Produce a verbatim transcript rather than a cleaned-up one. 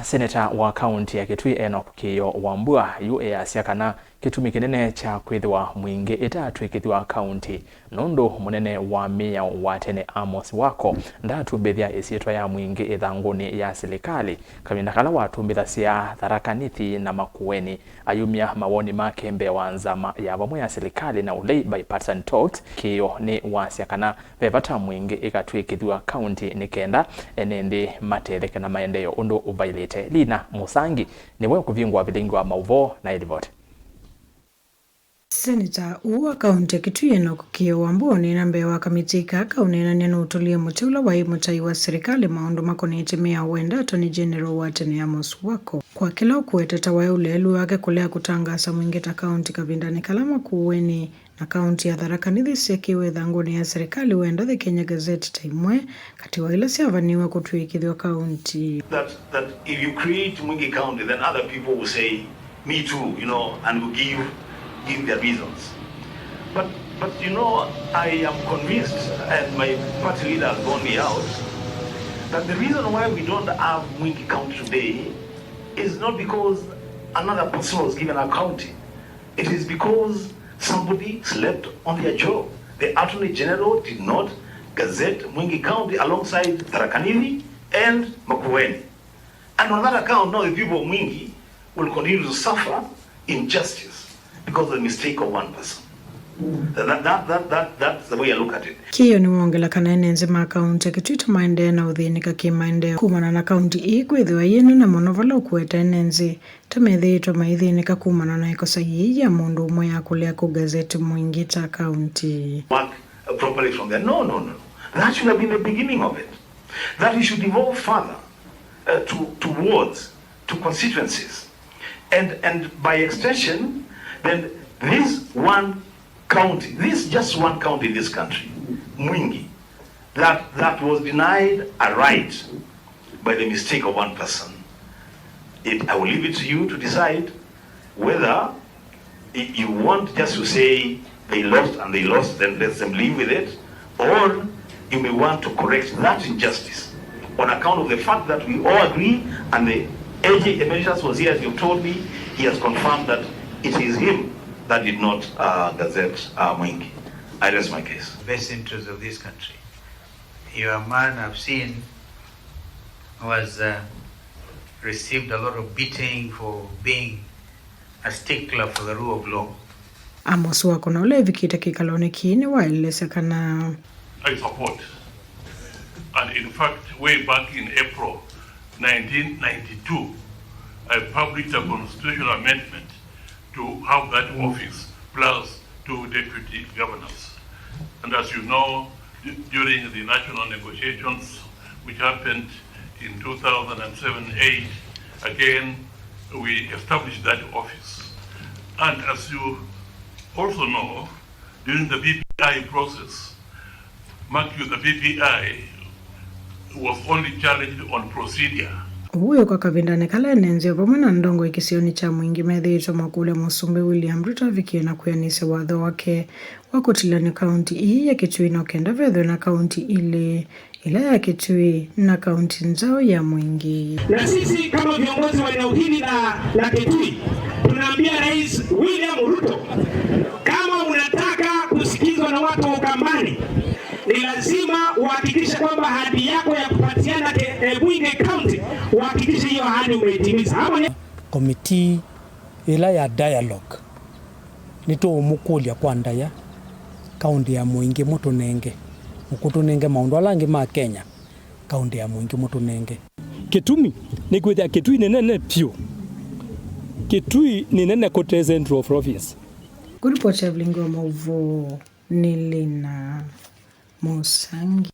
Seneta wa kaunti ya Kitui Enock Kĩĩo Wambua yu easya kana kĩtumi kĩnene kya kwĩthĩwa Mwingĩ ĩtatw'ĩkĩthw'a kaunti nũndũ mũnene wa mĩao wa tene Amos Wako ndatumbĩthya ĩsyĩtwa ya Mwingĩ ĩthangũnĩ ya silikalĩ, kavinda kala watumbĩthasya Tharaka Nithi na Makueni. Ayumya mawoni make mbee wa nzama ya vamwe ya silikalĩ na ũlei bipartisan talks, Kĩĩo nĩ wasya kana ve vata Mwingĩ ĩkatw'ĩkĩthw'a kaunti nĩ kenda ene nthĩ matetheke na maendeeo ũndũ ũvailĩte. Lina Mũsangi nĩwe ũkũvingũa vilingi wa maũvoo na ĩlivoti. Seneta ũũ wa kaunti ya Kitui Enock Kĩĩo Wambua ũneena mbee wa kamiti ka kaũneenany'a nũtũlie mũtĩ ũla waĩ mũtai wa silikalĩ maũndũ makonetye mĩao wenda Attorney General wa tene Amos Wako. Kwa kĩla ũkũweteta waĩ ũleelu wake kũlea kũtangaasa Mwingĩ ta kaunti kavindanĩ kala Makueni na kaunti ya Tharaka Nithi syeekĩiwe ĩthangũnĩ ya silikalĩ wenda The Kenya Gazette ta imwe katĩ wa ila syavaniw'e kũtw'ĩkĩthw'a kaunti. That, that if you create Mwingi County, then other people will say, "Me too," you know, and will give, give their reasons. But, but you know, I am convinced, and my party leader has gone me out, that the reason why we don't have Mwingi County today is not because another person was given a county. It is because somebody slept on their job. The Attorney General did not gazette Mwingi County alongside Tharaka Nithi and Makueni. And on that account, now the people of Mwingi will continue to suffer injustice because of the mistake of one person. That, that, that, that, that's the way I look at it. Kĩĩo nĩwongela kana ene nzĩ ma kaunti ya Kitui ta maendee na ũthĩnĩka kĩmaendeeo kumana na kaunti ĩĩ kwĩthĩwa yĩ nene mũno vala ũkũweta ene nzĩ ta methĩĩtwe maithĩnĩka kumana na ĩkosa yĩĩ ya mũndũ ũmwe ya kũlea kũgazeti Mwingĩ ta kaunti. Work, uh, properly from there. No, no, no, no. That should have been the beginning of it. That we should evolve further, uh, to, to wards, to constituencies. And, and by extension, then this one county, this just one county in this country, Mwingi, that, that was denied a right by the mistake of one person. It, I will leave it to you to decide whether y-, you want just to say they lost and they lost, then let them live with it, or you may want to correct that injustice on account of the fact that we all agree, and the A G Emeritus was here, as you've told me, he has confirmed that it is him that did not, uh, gazette, uh, Mwingi. I rest my case. Best interest of this country. Your man, I've seen, was, uh, received a lot of beating for being a stickler for the rule of law. Amos Wako na ũla evikĩte kĩkalonĩ kĩĩ nĩwaelesya kana I support. And in fact, way back in April nineteen ninety-two, I published a constitutional amendment to have that office plus two deputy governors. And as you know, du-, during the national negotiations which happened in two thousand and seven eight, again, we established that office. And as you also know, during the B B I process, mark you, the B B I was only challenged on procedure. Ũu wĩkwa kavindanĩ kala ene nzĩ o vamwe na ndongoi kĩsionĩ kya Mwingĩ methĩĩtwe makũlya Mũsumbĩ William Ruto avikie na kwĩanĩsya watho wake wa kũtilany'a kaunti ii ya Kitui no kenda vethwe na kaunti ilĩ, ĩla ya Kitui na kaunti nzaũ ya Mwingĩ. Na sisi kama viongozi wa eneo hili la, la Kitui, tunaambia Rais William Ruto, kama unataka kusikizwa na watu wa Ukambani, ni lazima uhakikishe kwamba ahadi yako ya kupatiana ke-, eh, Mwingi County, uhakikishe hiyo ahadi umeitimiza. Hapo ni Komitii ĩla ya dialogue, nĩtũũmũkũlya kwa ndaĩa, kaũntĩ ya Mwingĩ mũtũnenge, mũkũtũnenge maũndũ ala angĩ ma Kenya, kaũntĩ ya Mwingĩ mũtũnenge. Kĩtumi nĩ kwĩthĩa Kitui nĩ nene vyũ. Kitui nĩ nene kũte Central Province. Kũripoti ya vilingi wa maũvoo nĩ Lina Mũsangi.